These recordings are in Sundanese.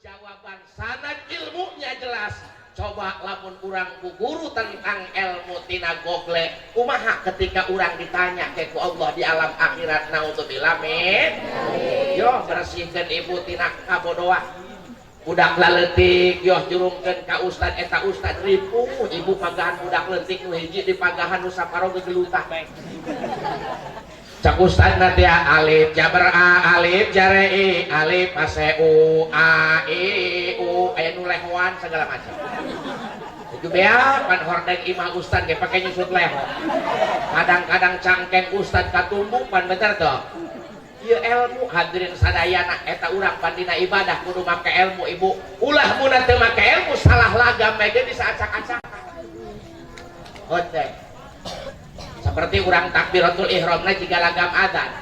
Jawaban sanad ilmunya jelas. Coba lamun urang ku guru tentang ilmu tina Google, kumaha ketika urang ditanya ke ku Allah di alam akhirat? Naudzubillah min. Yo bersihkeun ibu tina kabodohan. Budak laletik yo jurungkeun ka ustad, eta ustad ripuh. Ibu pagahan budak leutik nu hiji, dipagahan nu saparo gegelutan. Cak ustad nanti alif jabar a, alif jare i, alif ase u, a i u, aya nu lehoan segala macam. Itu bea pan hordeng imah ustad ge pake nyusut leho. Kadang-kadang cangkeng ustad katumbu pan, bener toh? Ieu ilmu, hadirin sadayana, eta urang pandina ibadah kudu make ilmu, ibu. Ulah mun teu make ilmu, salah lagam ge bisa acak-acakan. Oke. Seperti urang takbiratul ihramna jika lagam adzan.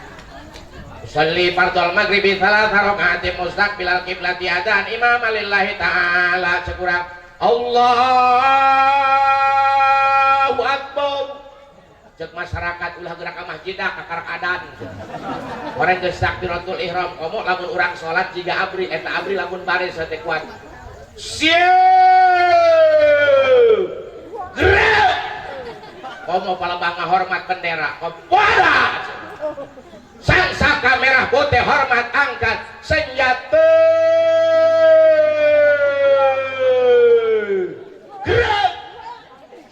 Usalli fardhol maghribi tsalatsa raka'atin mustaqbilal qiblati adzan imam lillahi ta'ala. Cek urang Allahu akbar. Cek masyarakat, ulah gerak ka masjid dah, kakarak adan. Orang geus takbiratul ihram, komo lamun urang salat jiga abri, eta abri lamun baris teh kuat. Siap! Gerak! Komo palebah ngahormat bendera, kepada sang saka merah putih, hormat, angkat senjata, gerak!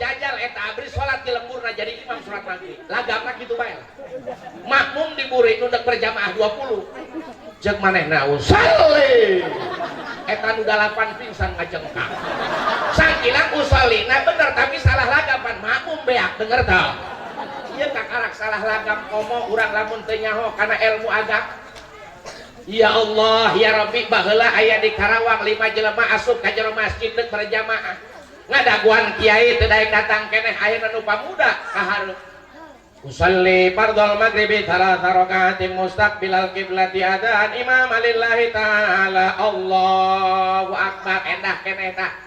Jajal eta abri salat di lemburna jadi imam salat maghrib, lagamna kitu bae lah. Makmum diburi nu dek berjamaah 20, jeung manehna usalli, eta nu 8 pingsan ngajengkang. Sangkilang usolina bener, tapi salah lagam, pan makmum beak denger tau. Ieu kakarak salah lagam. Komo urang lamun teu nyaho kana ilmu agama. Ya Allah ya Rabbi, baheula aya di Karawang 5 jelema asup ka jero masjid deuk berjamaah, ngadaguan kiai teu daek datang keneh. Ayeuna nu pamuda ka hareup. Usalli fardhol maghribi thalatha raka'atin mustaqbilal qiblati adaan imam lillahi ta'ala. Allahu akbar, endah keneh tah.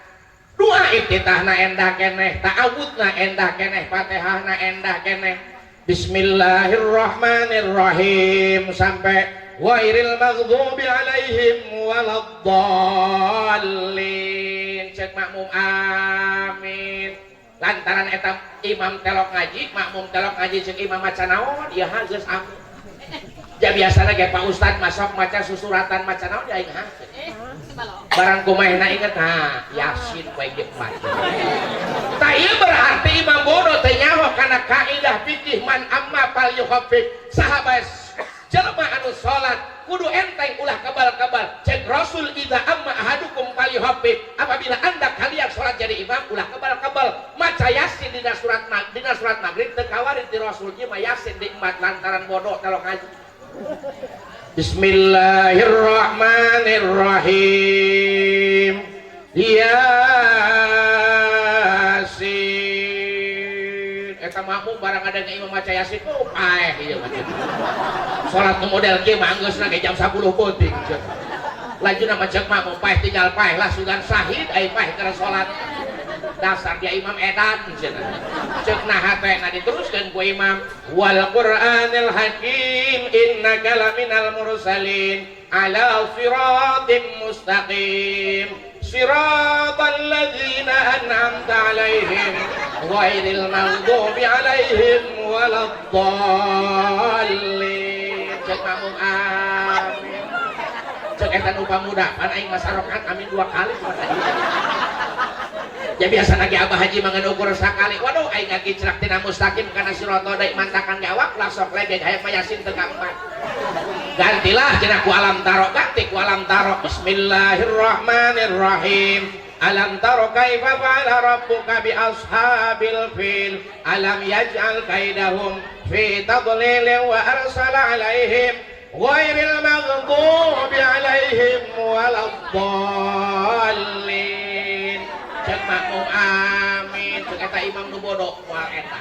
Doa iftitahna endah keneh, ta'awudna endah keneh, Fatihahna endah keneh. Bismillahirrahmanirrahim sampai ghairil maghdubi alaihim waladdallin. Cek makmum amin. Lantaran eta imam telok ngaji, makmum telok ngaji, cek imam maca naon ieu? Ha, geus amin. Ja biasana ge Pak Ustad masuk maca susuratan, maca naon ya aing? Ha, barang kumahna inget, ha, Yasin we ge maca. Tah, ieu berarti imam bodoh, teu nyaho kana kaidah fikih man amma fal yukhaffif. Saha bae jelema anu salat kudu enteng, ulah kebal-kebal. Cek Rasul, idza amma ahadukum falyukhaffif, apabila anda kalian salat jadi imam, ulah kebal-kebal maca Yasin dina surat maghrib. Teu kawari ti Rasul ieu mah Yasin di empat lantaran bodoh kalau ngaji. Bismillahirrahmanirrahim. Yasin. Eta makmum barang ada imam maca Yasin, oh paeh ieu mah. Salat nu model kieu mah geusna ge jam 10 peuting. Lajuna mah cek makmum, paeh tinggal paeh lah, sugan sahid ai paeh keur salat. Dasar dia imam edan cenah. Cek naha teh? Nah, diteruskeun ku imam, wal Qur'anil Hakim innaka laminal mursalin ala siratim mustaqim siratal ladzina an'amta alaihim ghairil maghdubi alaihim waladdallin. Cek makmum amin. Cek eta nu pamuda, pan aing masarokat amin dua kali cuma tadi. Ya biasa lagi abah haji mah ukur sakali. Waduh, aing ngagicrak tina mustaqim kana sirata deui, mantakan gawak lah sok legeg hayang mah Yasin teu kaempat. Gantilah cenah ku alam taro, ganti ku alam taro. Bismillahirrahmanirrahim. Alam taro kaifa fa'ala rabbuka bi ashabil fil, alam yaj'al kaidahum fi tadlilin wa arsala alaihim ghairil maghdubi alaihim waladdallin. Cek makmum amin. Cek eta imam nu bodoh, moal eta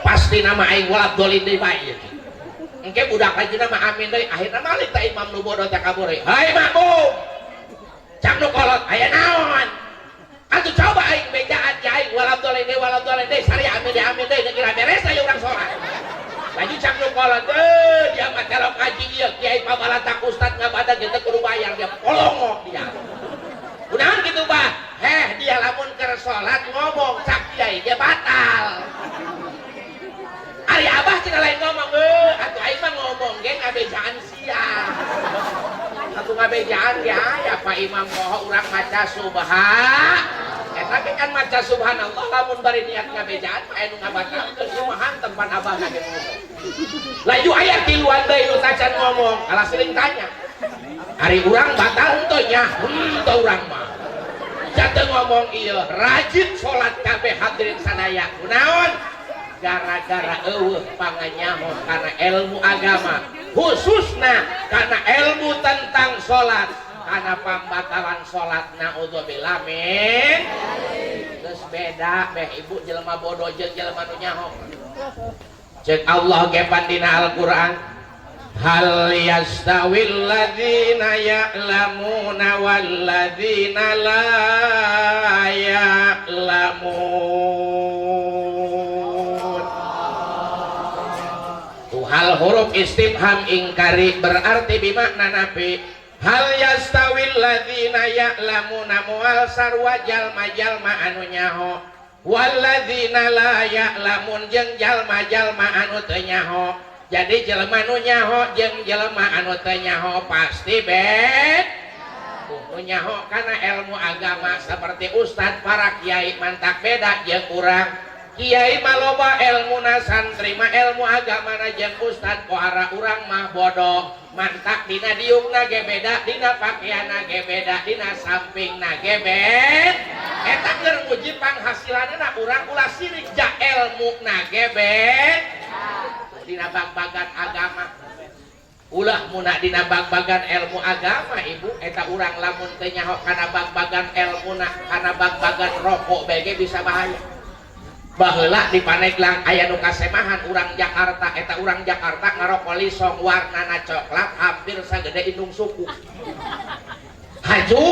pasti nama aing waladdallin deui bae ieu. Engke budak lagi mah amin deui. Akhirna balik ta imam nu bodoh teh kabur. Hai makmum, cak nu kolot, aya naon atuh? Coba aing bejaan ka aing waladdallin deui, waladdallin deui, sari amin deui, amin deui, kira beres aya urang salat. Laju cak nu kolot, eh, dia mah telok ngaji ieu kiai pabalatak ustad ngabadag gitu kudu. Ngabejaan ge aya, Pak Imam poho urang maca subhan. Eta ge kan maca subhanallah, lamun bari niat ngabejaan mah anu ngabatalkeun kumaha hantem pan abahna ge ngomong. Laju aya tiluan deui nu tacan ngomong, kalah sering tanya. Ari urang batal henteu nya? Henteu urang mah. Jatuh ngomong ieu, rajin salat kabeh hadirin sadaya. Kunaon? Gara-gara eueuh panganyaho kana ilmu agama, khususna kana ilmu tentang salat, kana pambatalan salat, naudzubillah min. Geus beda beh ibu jelema bodoh jeung jelema nu nyaho. Cek Allah ge pan dina Al-Qur'an, hal yastawil ladzina ya'lamuna wal ladzina la ya'lamun. Tuh hal huruf istifham ingkari, berarti bimakna nafi. Hal yastawil ladzina ya'lamuna, moal sarua jalma-jalma anu nyaho, walladzina la ya'lamun jeung jalma-jalma anu teu nyaho. Jadi jelema nu nyaho jeung jelema anu teu nyaho pasti bed. Nu nyaho kana ilmu agama seperti ustad, para kiai, mantak beda jeung urang. Kiai mah loba ilmuna, santri mah ilmu agamana jeung ustad pohara, urang mah bodoh. Mantak dina diukna ge beda, dina pakaianna ge beda, dina sampingna ge beda. Eta keur nguji panghasilanna. Urang ulah sirik ja ilmuna ge beda. Dina bag-bagan agama ulah muna, dina bag-bagan ilmu agama ibu. Eta urang lamun teu nyaho kana bag-bagan ilmuna, kana bag-bagan rokok bege bisa bahaya. Baheula di Pandeglang aya nu kasemahan urang Jakarta. Eta urang Jakarta ngarokok lisong warnana coklat hampir sagede indung suku. Haju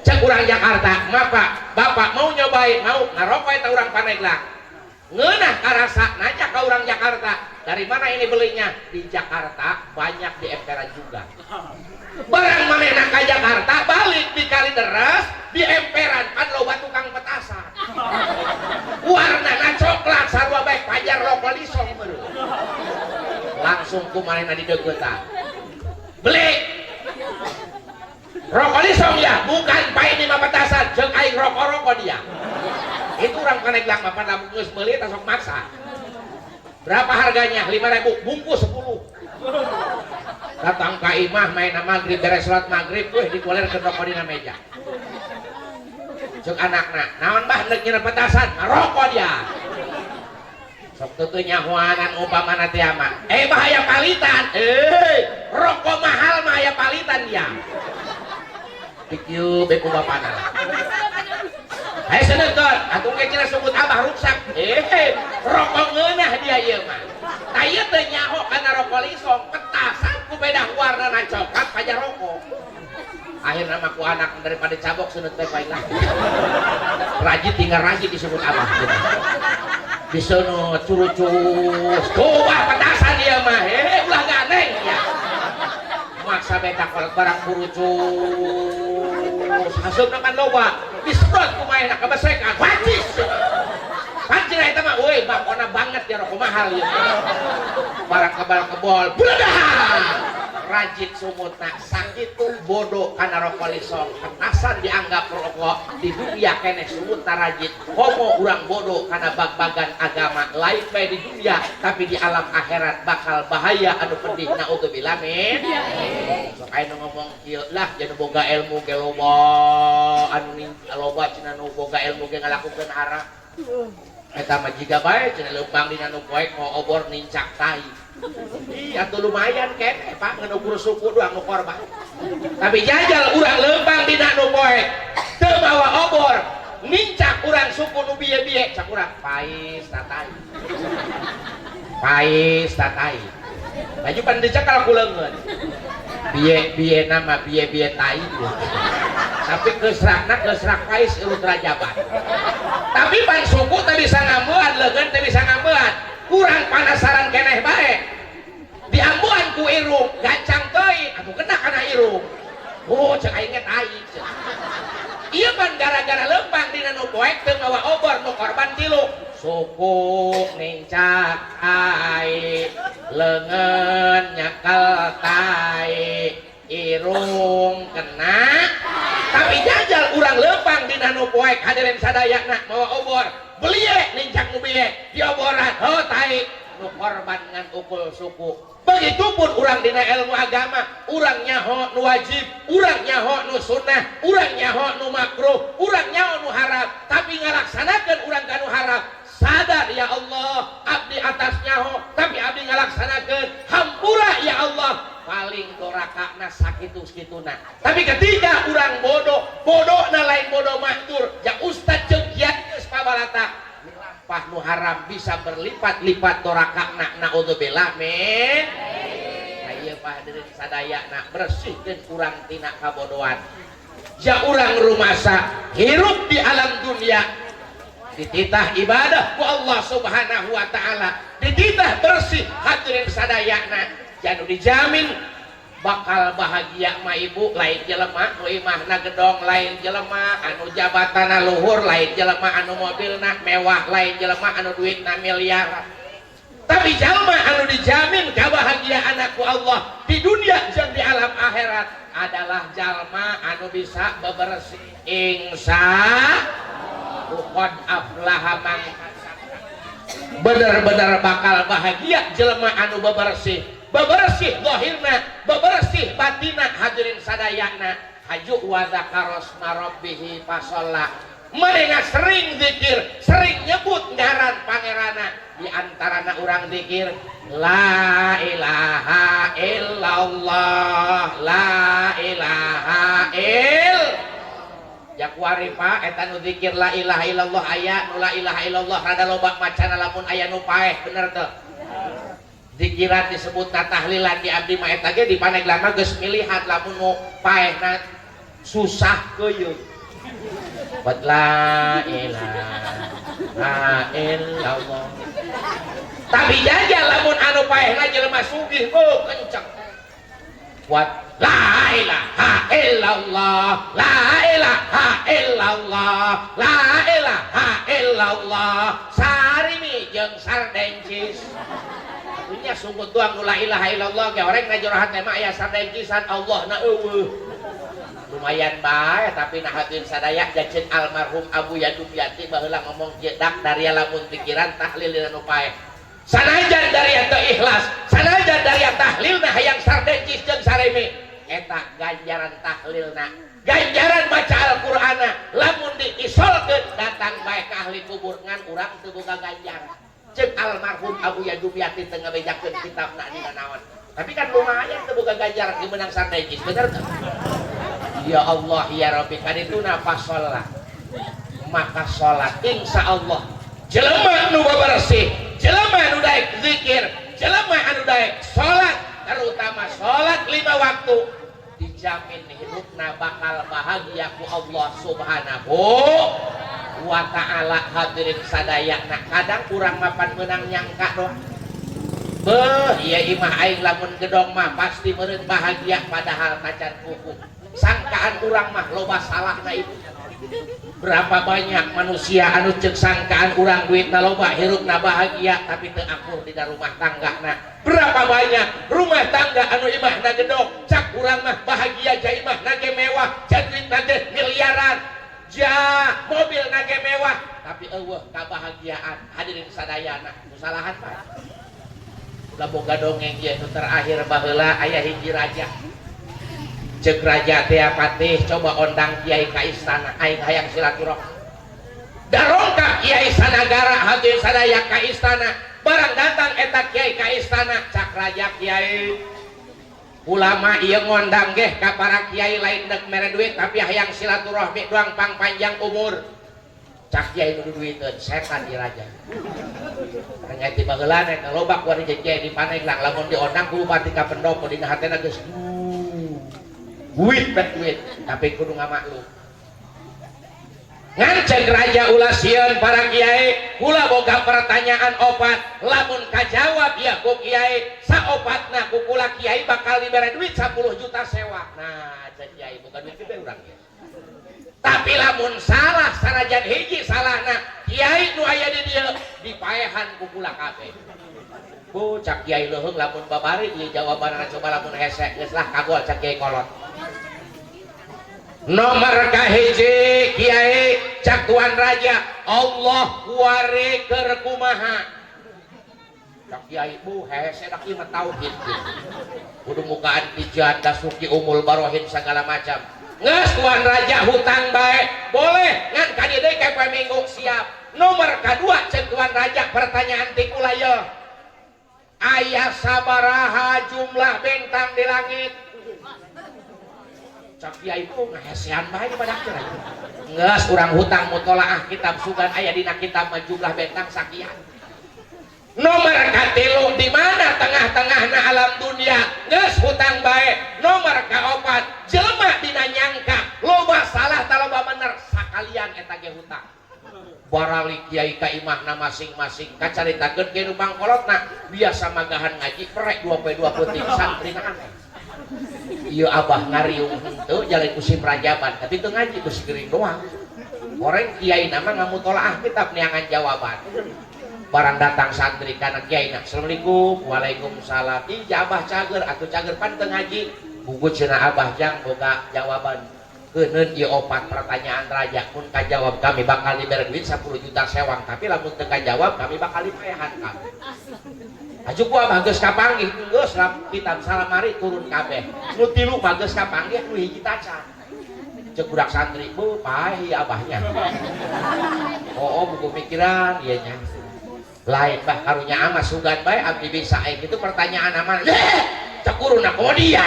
cek urang Jakarta, "Bapak, bapak mau nyobain?" "Mau." Ngarokok eta urang Pandeglang, ngeunah karasa. Nanya ke orang Jakarta, "Dari mana ini belinya?" "Di Jakarta banyak, di emperan juga." Barang manehna ka Jakarta, balik di Kalideres di emperan pan loba tukang petasan warnana coklat sarua baik pajar rokok lisong meureun. Langsung ku manehna dideuketan, "Beli rokok lisong ya?" "Bukan, Pak, ini mah petasan." Jeung aing rokok-rokok dia. Itu orang Pandeglang mah lamun geus meuli tah sok maksa. "Berapa harganya?" "5000 bungkus 10." Datang ka imah main maghrib, beres salat maghrib weh dikoler ke rokok dina meja. Cek anakna, "Naon, Bah?" "Neuk nyieun petasan." Ngarokok dia. Sok teu nyahoanan umpamana teh mah. Eh, bahaya palitan. Eh, rokok mahal mah aya palitan dia. Dikieu be ku bapana. Hai seneton, atuh ge cenah sungut abah ruksak. Eh, rokok ngeunah dia ieu mah. Tah ieu teu nyaho kana rokok lisong, petasan ku beda warna coklat pajar rokok. Akhirna mah ku anak daripada cabok seuneu teh bae lah. Rajit tinggal rajit disebut abah. Diseuneu curucus. Tuh bah petasan ieu mah. Eh, ulah gandeng ya. Maksa beta kolot barang kurucus. Haseupna kan loba. Disedot ku manehna kabesekan. Wacis. Pancing eta mah euy bakona banget ya rokok mahal ieu. Barang kebal kebol. Bledah. Rajit sumutna. Sakitu bodoh kana rokok lisong, petasan dianggap rokok. Di dunia keneh sumutna rajit. Komo urang bodoh kana bag-bagan agama, lain bae di dunia tapi di alam akhirat bakal bahaya anu pedih, naudzubillah min. Sok aya nu ngomong kieu lah, jadi boga ilmu ge loba anu loba cenah nu boga ilmu ge ngalakukeun haram. Eta mah jiga bae cenah leumpang dina nu poek mau obor nincak tai. Ih, atuh lumayan keneh Pak ngan ukur suku doang nu korban. Tapi jajal urang leumpang dina nu poek teu mawa obor, nincak urang suku nu bieu-bieu, cak urang pais tatai. Pais tatai. Baju pan dicekal ku leungeun. Bieu-bieu nama bieu-bieu tai. Tapi kesrakna kesrak pais urut rajaban. Tapi pan suku teu bisa ngambean, leungeun teu bisa ngambean. Kurang panasaran keneh bae. Diambuan ku irung, gancang teuing, atuh kena kana irung. Oh, cek aing ge tai. Ieu pan gara-gara leumpang dina nu poek teu mawa obor nu korban tilu. Suku nincak tai, leungeun nyekel tai. Irung kena, tapi jajal urang lempang dina nu poek. Hadirin sadayana, mawa obor belie nincak nu biye dioboran, oh tai nu korban ngan ukul suku. Begitupun urang dina ilmu agama, urang nyaho nu wajib, urang nyaho nu sunnah, urang nyaho nu makruh, urang nyaho nu haram, tapi ngalaksanakeun urang ka nu haram. Sadar, ya Allah, abdi atas nyaho, tapi abdi ngalaksanakeun, hampura ya Allah. Paling dorakana sakitu sakituna. Tapi ketika urang bodoh, bodoh na lain bodoh maktur ya, ustad jeung kiai geus pabalata milampah nu haram, bisa berlipat-lipat dorakana. Naudzubillah min. Ayo, hadirin sadayana, bersihkeun urang tina kabodohan. Ja urang rumasa hirup di alam dunia dititah ibadah ku Allah Subhanahu wa Ta'ala, dititah bersih. Hadirin sadayana, janu dijamin bakal bahagia ma, ibu, lain jelema nu imahna gedong, lain jelema anu jabatana luhur, lain jelema anu mobilna mewah, lain jelema anu duitna miliaran, tapi jalma anu dijamin kebahagiaan ku Allah di dunia jeung di alam akhirat adalah jalma anu bisa bebersih. Insya qad aflaha man, bener-bener bakal bahagia jelema anu bebersih, bebersih zahirna, bebersih batina. Hadirin sadayana, haju wa dzakarasma rabbihi fasalla. Mereka sering zikir, sering nyebut ngaran pangerana. Di antarana urang zikir la ilaha illallah, la ilaha il ya kuari. Pak, eta nu zikir la ilaha illallah aya nu la ilaha illallah rada loba macana lamun aya nu paeh. Bener teu? Zikiran disebut tahlilan di abdi mah eta ge di Pandeglang mah geus milihan. Lamun nu paehna susah keuyeuh buat la ilaha illallah, tapi jajal lamun anu paehna jelema sugih, oh kenceng buat la ilaha illallah, la ilaha illallah, la ilaha illallah, sarimi jeung sardencis. Atunya sungguh tuang nu la ilaha illallah ge oreng na jero hate mah aya sardencisan, Allah na eueuh. Lumayan bae. Tapi nah, hadirin sadaya, jaceun almarhum Abu Yadum Yati baheula ngomong jedak dari lamun pikiran tahlil dina nu paeh, sanajan dari teu ikhlas, sanajan dari tahlilna hayang sardencis jeung sarimi, eta ganjaran tahlilna, ganjaran baca Al-Qur'ana, lamun diisolkeun datang bae ka ahli kubur, ngan urang teu boga ganjaran. Ceuk almarhum Abu Yadum Yati, teu ngabejakeun kitabna dina naon, tapi kan lumayan teu boga ganjaran dimenang sardencis. Bener teu? Ya Allah ya Rabbi, kan itu nafas sholat, maka sholat. Insya Allah jelema nu bersih, jelema nu daek zikir, jelema anu daek sholat, terutama sholat lima waktu, dijamin hidupna bakal bahagia ku Allah Subhanahu wa Ta'ala. Hadirin sadaya, nah, kadang kurang mapan menang nyangka doang. Beuh, iya imah aing lamun gedong mah pasti meureun bahagia, padahal tacan kuku. Sangkaan urang mah loba salahna, ibu. Berapa banyak manusia anu cek sangkaan urang duitna loba, hirupna bahagia, tapi teu akur di rumah tangga. Berapa banyak rumah tangga anu imahna gedong, cak urang mah bahagia, ja imahna ge mewah, ja duitna ge miliaran, ja mobilna ge mewah, tapi eueuh kabahagiaan. Hadirin sadayana, kesalahan Pak. Ulah boga dongeng ieu nu terakhir. Baheula aya hiji raja. Cek raja teh, "Patih, coba ondang kiai ka istana, aing hayang silaturahmi." Darongkap kiai sanagara, hadirin sadaya, ka istana. Barang datang eta kiai ka istana, cak raja, "Kiai, ulama ieu ngondang geh ka para kiai lain dek mere duit, tapi hayang silaturahmi doang pang panjang umur." Cak kiai nu duiteun, "Setan di raja." Ternyata di baheula eta loba ku ari kiai di Pandeglang, lamun diondang ku bupati ka pendopo, dina hatena geus duit bet duit, tapi kudu ngamaklum. Ngan cek raja, "Ulah sieun para kiai, kula boga pertanyaan opat. Lamun kajawab ya ku kiai saopatna, ku kula kiai bakal dibere duit 10 juta sewa." Nah, cek kiai, bukan duit gede urang ya, "Tapi lamun salah sanajan hiji salahna, kiai nu aya di dieu dipaehan ku kula kabeh." Bu cak kiai leuheung lamun babari ieu jawabanna coba lamun hese geus lah kagol cak kiai kolot. Nomor kahiji kiai cak tuan raja Allah kuari keur kumaha. Cak kiai bu hese dak ieu mah tauhid gitu. Kudu mukaan pijat dasuki umul barohin segala macam. Geus tuan raja hutang bae boleh ngan ka dieu deui ka poe minggu siap. Nomor kadua cek tuan raja pertanyaan ti kula ye. Aya sabaraha jumlah bintang di langit? Cak kiai bu ngahesean bae pada akhir. Geus urang hutang mutolaah kitab sugan aya dina kitab mah jumlah bintang sakian. Nomor katilu di mana tengah-tengahna alam dunia? Geus hutang bae. Nomor kaopat jelema dina nyangka loba salah ta loba bener sakalian eta ge hutang. Barali kiai ka imahna masing-masing kacaritakeun ke nu pangkolotna biasa magahan ngaji perek 2 poe 2 peuting santri aneh. Ieu abah ngariung henteu jalan musim rajaban tapi teu ngaji ku si gering doang. Horeng kiai nama ngamutolaah kitab neangan jawaban. Barang datang santri kana kiai na assalamualaikum waalaikumsalam. Ih abah cager atuh cager pan teu ngaji. Buku cenah abah jang boga jawaban. Keuneun ieu opat pertanyaan raja mun kajawab kami bakal dibere duit 10 juta sewang tapi lamun teu kajawab kami bakal dipaehan kami. Aju ku abah geus kapanggih geus kitab salamari turun kabeh. Nu tilu mah geus kapanggih nu hiji tacan. Ceuk budak santri bu paeh ieu abahnya. Oh, buku pikiran ieu nya. Lain bah karunya ama sugan bae abdi bisa aya kitu pertanyaan aman. Cek guruna komo dia.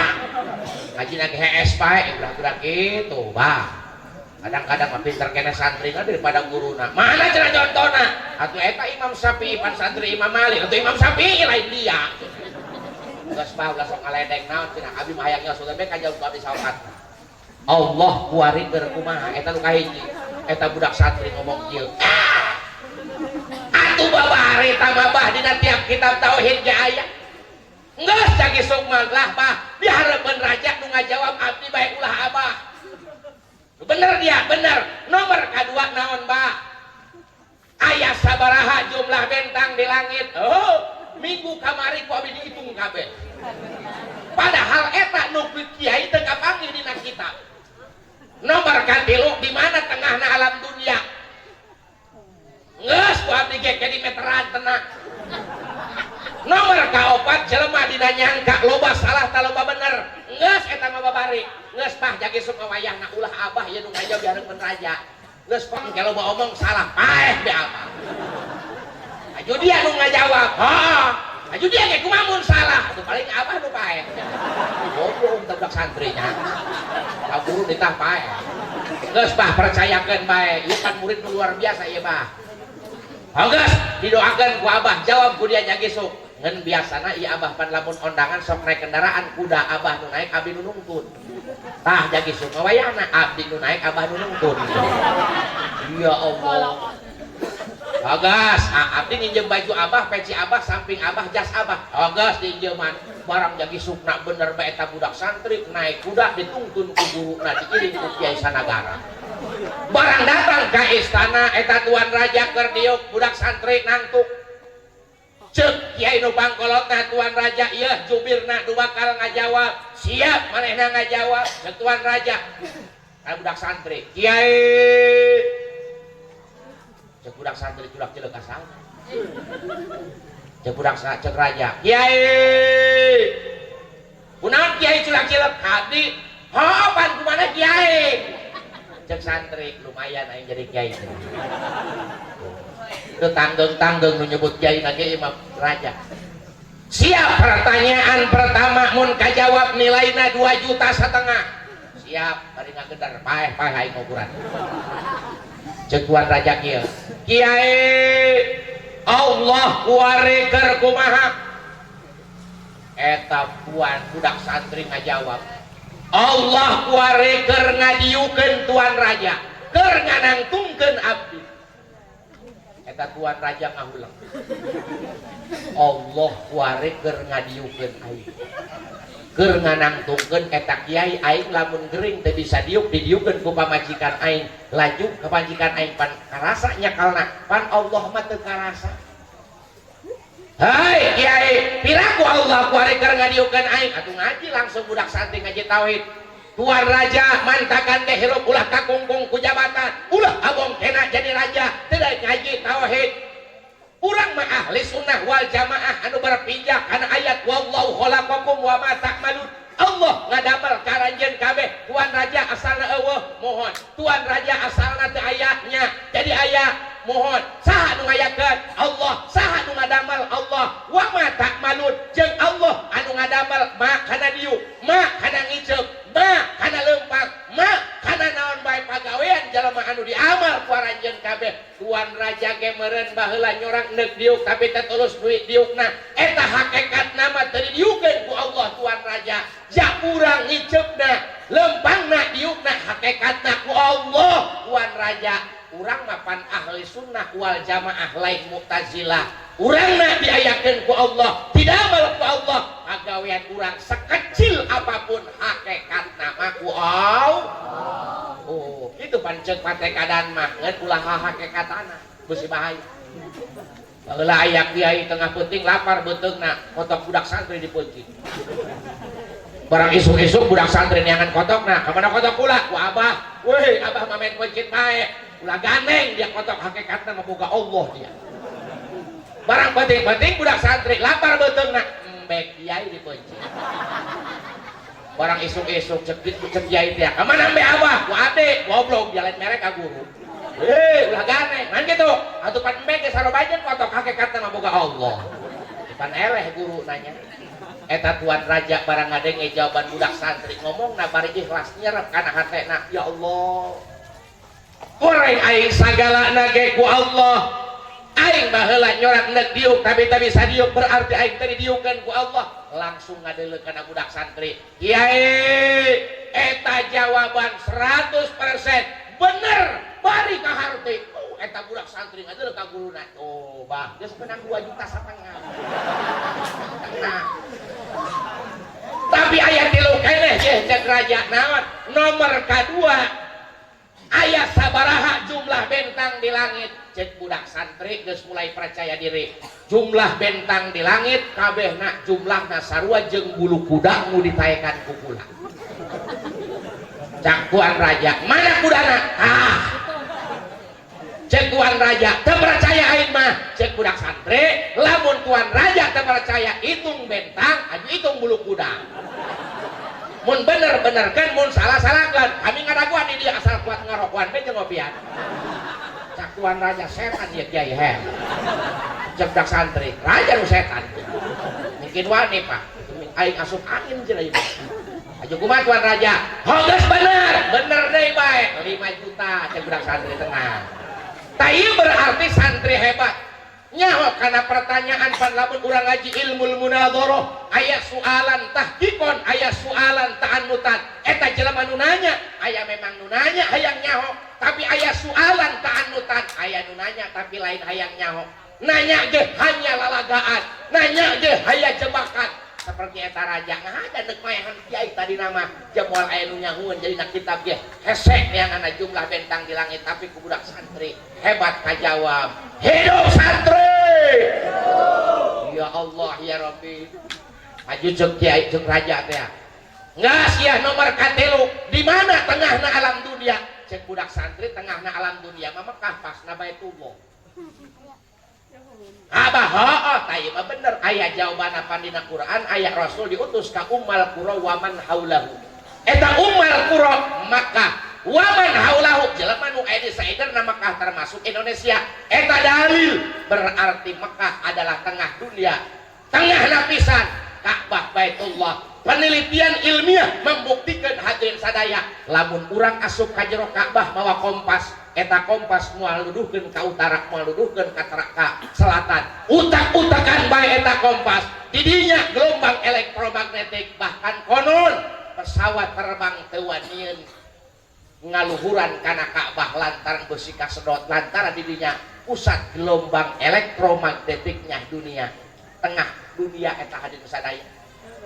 Ngaji lagi hees bae ulah-ulah kitu bah. Kadang-kadang mah pinter kene santri daripada guruna. Mana cenah contona? Atuh eta Imam Syafi'i pan santri Imam Malik, atuh Imam Syafi'i lain dia. Geus bah ulah sok ngaledek naon cenah abi mah hayang sugan bae kajauh ku abdi saopat. Allah kuari keur kumaha eta nu kahiji. Eta budak santri ngomong kieu. Atuh babari tambah bah dina tiap kitab tauhid ge aya. Geus cagi sukma lah bah di hareupeun raja nu ngajawab abdi bae ulah abah. Bener dia, bener. Nomor kadua naon bah? Aya sabaraha jumlah bintang di langit? Oh, minggu kamari ku abdi dihitung kabeh. Padahal eta nu kiai teu kapanggih dina kitab. Nomor katilu di mana tengahna alam dunia? Geus ku abdi ge di meteran tenang. Nomor kaopat jelema dina nyangka loba salah ta loba bener. Geus eta mah babari. Geus bah jagi sok wayahna ulah abah ieu nu ngajawab di hareupeun raja. Geus pang ke loba omong salah paeh be abah. Aju dia nu ngajawab. Ha, aju dia ge kumaha mun salah. Atuh paling abah nu paeh. Goblok budak santrinya. Ka guru ditah paeh. Geus bah percayakeun bae. Ieu kan murid nu luar biasa ieu bah. Geus didoakeun ku abah jawab ku dia jagi sok. Ngan biasana ieu abah pan lamun ondangan sok naik kendaraan kuda abah nu naik abdi nu nungtun. Tah jagi sok wayahna abdi nu naik abah nu nungtun. Ya Allah. Geus, abdi nginjem baju abah, peci abah, samping abah, jas abah. Geus diinjeman. Barang jagi sukna bener bae eta budak santri naik kuda ditungtun ku guruna diiring ku kiai sanagara. Barang datang ka istana eta tuan raja keur diuk budak santri nangtuk. Ceuk kiai nu pangkolotna tuan raja ieu jubirna nu bakal ngajawab. Siap manehna ngajawab ceuk tuan raja. Ka budak santri, kiai. Ceuk budak santri culak cileuk ka saha? Ceuk budak ceuk raja, kiai. Kunaon kiai culak cileuk? Abdi, heuh pan kumaha kiai? Ceuk santri lumayan aing jadi kiai. Itu tanggung-tanggung nu nyebut kiai lagi imam raja. Siap pertanyaan pertama mun kajawab nilaina 2,5 juta. Siap bari ngagedar paeh-paeh aing ngukuran. Ceuk tuan raja kieu. Kiai Allah kuari keur kumaha? Eta puan budak santri ngajawab. Allah kuari keur ngadiukeun tuan raja, keur nganangtungkeun abdi. Eta tuan raja ngahuleng. Allah kuari keur ngadiukeun aing. Keur nganangtungkeun eta kiai aing lamun gering teu bisa diuk didiukeun ku pamajikan aing. Laju pamajikan aing pan karasa nyakalna, pan Allah mah teu karasa. Hai kiai, piraku Allah ku ari keur ngadiukeun aing atuh ngaji langsung budak santri ngaji tauhid. Tuan raja mantakan teh hirup ulah kakungkung ku jabatan, ulah abong kena jadi raja, tidak ngaji tauhid. Urang mah ahli sunnah wal jamaah anu berpijak kana ayat wallahu khalaqakum wa ma ta'malun. Allah ngadamel karanjeun kabeh. Tuan raja asalna eueuh, mohon. Tuan raja asalna teu aya nya, jadi aya, mohon. Saha nu ngayakeun? Allah. Saha nu ngadamel? Allah. Wa ma ta'malun jeung Allah anu ngadamel ma kana diuk, ma kana ngiceup, ma kana leumpang, ma kana naon bae pagawean jalma anu diamal ku aranjeun kabeh. Tuan raja ge meureun baheula nyorang neuk diuk tapi teu tulus duit diukna. Eta hakikatna mah teu didiukeun ku Allah tuan raja. Ja urang ngiceupna, leumpangna, diukna hakikatna ku Allah tuan raja. Urang mah pan ahli sunnah wal jamaah lain mu'tazilah. Urangna diayakeun ku Allah, didamel ku Allah. Pagawean urang sekecil apapun hakikatna mah ku Allah. Oh, itu pan ceuk patekadan mah ngan ulah hakikatana beusi bahaya. Baheula aya kiai tengah peuting lapar beuteungna, kotok budak santri dipeuncit. Barang isuk-isuk budak santri neangan kotokna, ka mana kotok kula? Ku abah. Weh, abah mah main peuncit bae. Ulah gandeng dia kotok hakikatna mah boga Allah dia. Barang penting-penting budak santri lapar beuteungna, embe kiai dipeuncit. Barang isuk-isuk cek cek kiai teh, ka mana embe abah? Ku ade, goblok jalan merek ka guru. Eh, ulah gandeng. Man gitu. Atuh pan embe ge sarobajeun kotok hakikatna mah boga Allah. Pan eleh guru nanya. Eta tuan raja barang ngadenge jawaban budak santri ngomongna bari ikhlas nyerep kana hatena, ya Allah. Goreng aing sagalana ge ku Allah. Aing baheula nyorak neuk diuk tapi teu bisa diuk berarti aing teh didiukeun ku Allah. Langsung ngadeuleu kana budak santri. Kiai, eta jawaban 100% bener bari kaharti. Oh, eta budak santri ngadeuleu ka guruna. Oh, bah, geus menang 2,5 juta. Tenang. Tapi aya tilu keneh ye cek raja naon? Nomor kadua aya sabaraha jumlah bentang di langit? Cek budak santri geus mulai percaya diri. Jumlah bentang di langit kabehna jumlahna sarua jeung bulu kuda nu ditaekan ku kula. Cak tuan raja, mana kudana? Ah. Cek tuan raja, teu percaya aing mah. Cek budak santri, lamun tuan raja teu percaya hitung bentang, aju hitung bulu kuda. Mun bener benerkeun, mun salah salahkeun. Kami ngadaguan di dia asal kuat ngarokoan we jeung ngopian. Cak tuan raja setan ya kiai he. Cek budak santri, raja nu setan. Mungkin wani pak, aing asup angin cenah ieu. Aju kumaha tuan raja? Hoges bener, bener deui bae. 5 juta cek budak santri tenang. Tah ieu berarti santri hebat. Nyaho kana pertanyaan pan lamun urang ngaji ilmu munadharah aya soalan tahqiqon, aya soalan ta'annutan. Eta jelema nu nanya, aya memang nu nanya hayang nyaho, tapi aya soalan ta'annutan, aya nu nanya tapi lain hayang nyaho. Nanya ge hanya lalagaan, nanya ge hanya jebakan. Seperti eta raja ngahada deuk maehan kiai tadi nama moal aya nu nyahueun jadi na kitab ge hese neanganna jumlah bentang di langit tapi ku budak santri hebat kajawab. Hidup santri. Ya Allah ya Rabbi. Maju cek kiai cek raja teh. Nggak sia nomor katilu di mana tengahna alam dunia? Cek budak santri tengahna alam dunia mah Mekah pasna Baitullah. Abah heuh tah ieu mah bener aya jawaban apa dina Quran aya Rasul diutus ka Ummal Qura wa man haulahu. Eta Ummal Qura Makkah wa man haulahu jelema nu aya di saiderna Makkah termasuk Indonesia. Eta dalil berarti Mekah adalah tengah dunia. Tengah lapisan Ka'bah Baitullah. Penelitian ilmiah membuktikan hadirin sadaya lamun urang asup ka jero Ka'bah mawa kompas eta kompas moal nuduhkeun ka utara moal nuduhkeun ka ka selatan utak-utakan bae eta kompas didinya gelombang elektromagnetik bahkan konon pesawat terbang teu wanieun ngaluhuran kana Ka'bah lantaran besi kasedot lantaran didinya pusat gelombang elektromagnetiknya dunia tengah dunia eta hadirin sadaya.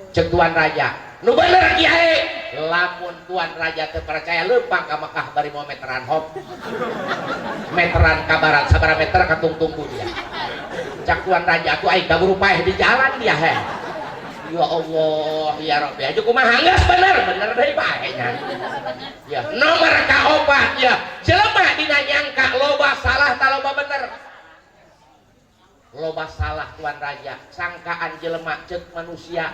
Cek tuan raja nu bener kiai lamun tuan raja teu percaya leumpang ka Mekah bari mau meteran hop meteran ka barat sabaraha meter ka tungtung dia. Cak tuan raja atuh aing kaburu paeh di jalan dia heh. Ya Allah, ya Rabbi, aja kumaha geus bener, bener deui bae nya. Ya, nomor kaopat ya, jelema dina nyangka loba salah ta loba bener. Loba salah tuan raja, sangkaan jelema ceuk manusia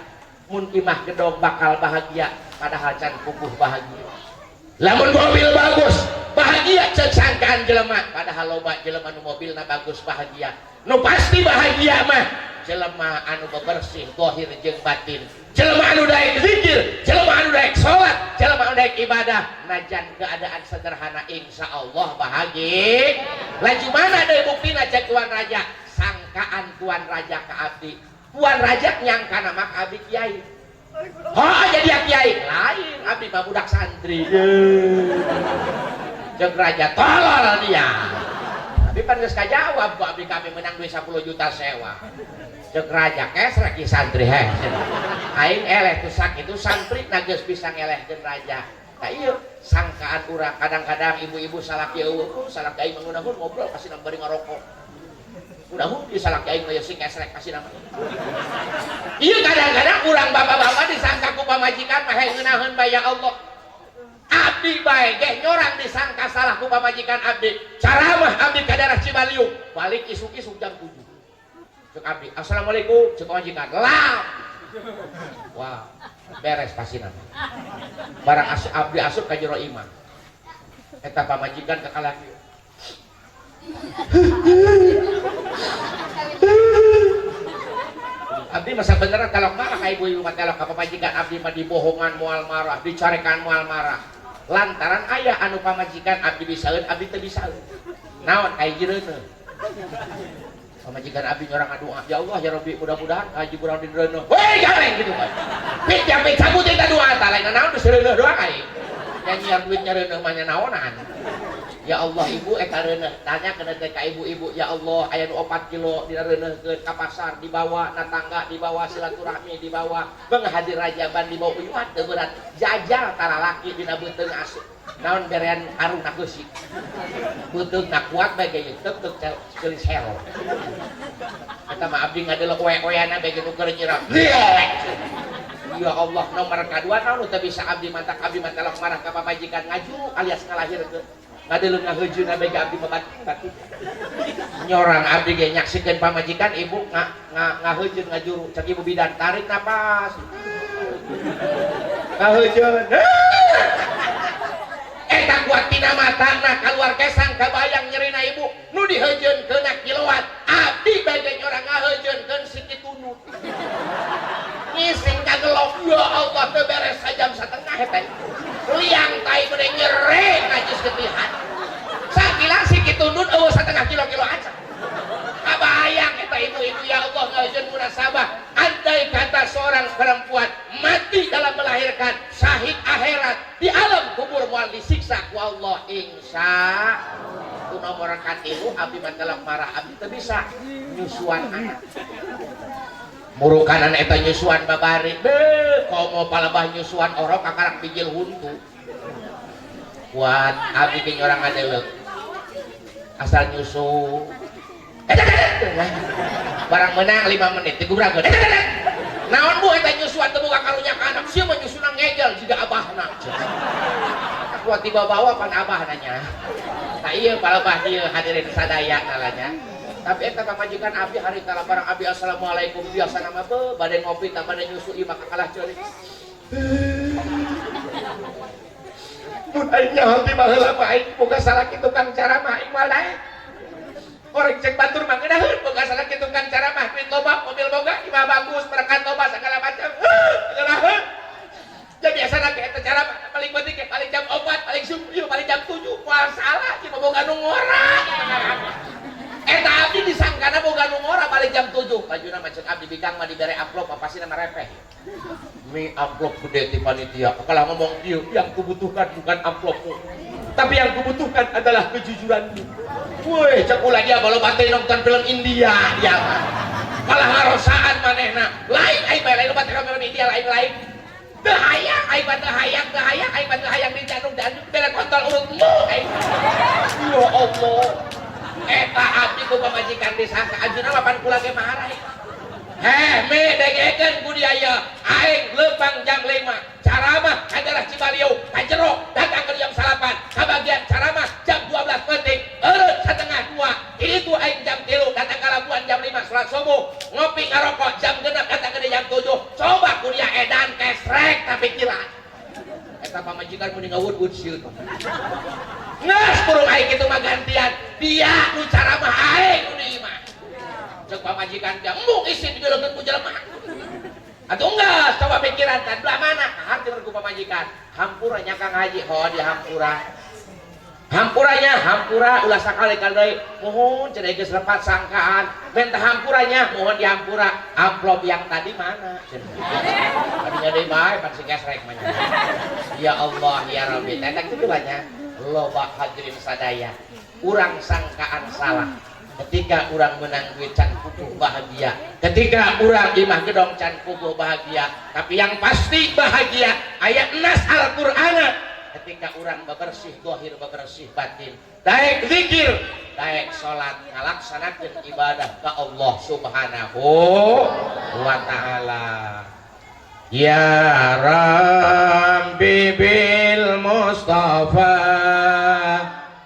mun imah gedong bakal bahagia, padahal can puguh bahagia. Lamun mobil bagus, bahagia ceuk sangkaan jelema, padahal loba jelema nu mobilna bagus bahagia. Nu pasti bahagia mah jelema anu bebersih zahir jeung batin, jelema anu daek zikir, jelema anu daek salat, jelema anu daek ibadah, najan keadaan sederhana insya Allah bahagia. Laju mana deui buktina cek tuan raja? Sangkaan tuan raja ka abdi, tuan raja nyangka nama ka abdi kiai. Oh, jadi kiai lain, abdi mah budak santri. Cek raja tolol dia. Tapi pan geus kajawab ku abdi kami menang duit 10 juta sewa. Cek raja kesrek ki santri heh. Aing eleh tuh sakitu santri na geus bisa ngelehkeun raja. Tah ieu sangkaan urang kadang-kadang ibu-ibu salaki eueuh, salaki aing mah ngobrol kasih bari ngarokok. Udah di salaki aing mah si kesrek kasih nama. Ieu kadang-kadang urang bapak-bapak disangka ku pamajikan mah ngeunaheun bae ya Allah. Abdi bae geh nyorang disangka salah ku pamajikan abdi. Caramah abdi ka daerah Cibaliung, balik isuk-isuk jam 7. Cek abdi, assalamualaikum, cek pamajikan. Lam. Wah, beres pasti nama. Barang asup abdi asup ka jero imah. Eta pamajikan ka kalaki. Abdi masa beneran telok marah ka ibu-ibu mah telok ka pamajikan abdi mah dibohongan moal marah, dicarekan moal marah. Lantaran aya anu pamajikan abdi bisaeun, abdi teu bisaeun. Naon kayak jireuneuh. Pamajikan abdi nyorang ngadoa, ya Allah ya Rabbi mudah-mudahan haji Burhanuddin reuneuh. Weh gareng gitu kan. Pit ya pit cabut eta doa tah lain naon geus reuneuh doa aing. Nyanyian duitnya reuneuh mah nya naonan. Ya Allah ibu eta reuneuh, tanya kana teh ka ibu-ibu, ya Allah aya nu 4 kilo dina reuneuhkeun ka pasar dibawa na tangga dibawa silaturahmi dibawa menghadir rajaban dibawa uyuhan teu berat jajal talalaki dina beuteung asup. Naon berean karung na keusik. Beuteung na kuat bae ge tek tek ceulis hero. Eta mah abdi ngadelok oe-oeana bae ge nu keur nyirap. Ya Allah nomor kadua naon teu bisa abdi mantak abdi mah telok marah ka pamajikan ngajuru alias ngalahirkeun. Ngadeuleu ngaheujeuna bae abdi mah batin-batin. Nyorang abdi ge nyaksikeun pamajikan ibu ngaheujeun ngajuru cek ibu bidan tarik napas. Ngaheujeun. Eta kuat tina matana kaluar kesang kabayang nyerina ibu nu diheujeunkeun kiloan abdi bae ge nyorang ngaheujeunkeun sikitu ngising kagelok ya Allah teu beres sajam satengah eta liang tai bade nyere najis getihan sakila sikitundun eueuh satengah kilo-kilo aja kabayang eta ibu-ibu ya Allah ngaheujeun munasabah andai kata seorang perempuan mati dalam melahirkan syahid akhirat di alam kubur moal disiksa ku Allah insya ku nomor katilu abdi mah telok marah abdi teu bisa nyusuan anak murukanan eta nyusuan babari beuh komo palebah nyusuan orok kakarak bijil huntu kuat abdi ge nyorang ngadeuleu asal nyusu barang menang 5 menit digubrakeun naon bu eta nyusuan teu boga karunya ka anak sia mah nyusuna ngegel jiga abahna kuat dibawa-bawa pan abahna nya tah ieu palebah ieu hadirin sadaya nalanya. Tapi eta pamajikan abdi hari tala barang abdi assalamualaikum biasa nama be bade ngopi tah bade nyusu ieu mah kalah ceurik. Mun aing nyaho ti baheula mah aing boga salaki tukang ceramah aing moal daek. Orang cek batur mah ngeunaheun boga salaki tukang ceramah duit loba mobil boga imah bagus berkat loba segala macam. Ngeunaheun. Ja biasana ge eta ceramah paling penting ge paling jam 4 paling subuh paling jam 7 moal salah ieu mah boga nu ngora. Eta abdi disangkana boga nu ngora balik jam 7. Bajuna mah ceuk abdi bikang mah dibere amplop apa sih nama repeh. Mi amplop gede ti panitia. Kalau ngomong ieu yang kubutuhkan bukan amplopmu, tapi yang kubutuhkan adalah kejujuranmu. Woi, cek ulah dia balu bate nonton film India dia mah. Malah ngarosaan manehna. Lain aing bae lain bate film India lain-lain. Teu hayang aing mah teu hayang, teu hayang aing mah teu hayang di jantung dan bere kontol urutmu aing. Ya Allah. Eta abdi ku pamajikan disangka anjeunna mah pan kula ge maharai. Heh, me dengekeun ku dia ieu. Aing leumpang jam 5. Caramah ka daerah Cibaliung, ka jero datang ke jam 9. Kabagian caramah jam 12 penting. Eureut setengah dua. Itu aing jam 3 datang ke Labuan jam 5 salat subuh. Ngopi ngarokok jam 6 datang ke jam 7. Coba ku dia edan kesrek tapi kira. Eta pamajikan muni ngawud-wud sieun. Nges burung aing kitu mah gantian. Dia nu caramah aing nu di imah. Cek pamajikan dia embung isin dileungeun ku jelema. Atuh enggak, coba pikiran kan belah mana? Hati ku pamajikan. Hampura nya Kang Haji, ho di hampura. Hampuranya, hampura ulah sakali kali deui. Mohon cenah geus lepat sangkaan. Minta hampuranya, mohon dihampura. Amplop yang tadi mana? Cenah. Tadinya deui bae pan si gesrek mah. Ya Allah ya Rabbi. Eta kitu banyak. Loba hadirin sadaya. Urang sangkaan salah. Ketika urang menang duit can puguh bahagia, ketika urang imah gedong can puguh bahagia, tapi yang pasti bahagia ayat nas Al-Qur'an ketika urang bebersih dohir bebersih batin, daek zikir, daek salat, ngalaksanakeun ibadah ka Allah Subhanahu wa taala. Ya Rabbi bil Mustafa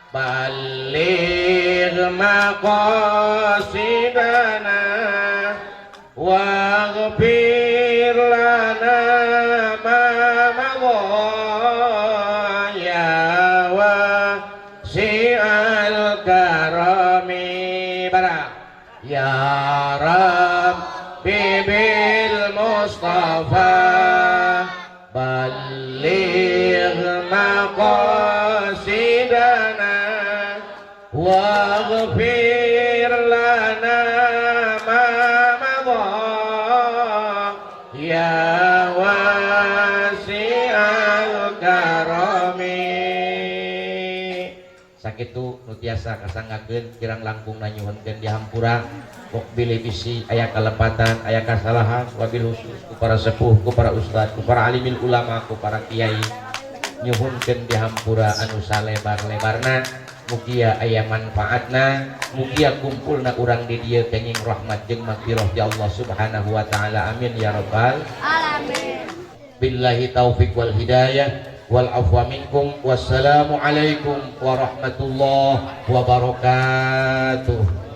balligh maqasidana waghfir lana ma madha ya wasi'al karami bara ya Rabbi bil Mustafa balligh maqasidana waghfir lana ma madha ya wasi'al karami. Sakitu nu tiasa kasanggakeun, kirang langkungna nyuhunkeun dihampura, bok bilih bisi aya kalepatan, aya kasalahan, wabil khusus ku para sepuh, ku para ustad, ku para alimil ulama, ku para kiai, nyuhunkeun dihampura anu salebar-lebarna. Mugia aya manfaatna, mugia kumpulna urang di dieu kenging rahmat jeung magfirah ti Allah Subhanahu wa taala. Amin ya rabbal alamin. Billahi taufik wal hidayah wal afwa minkum. Wassalamu alaikum warahmatullahi wabarakatuh.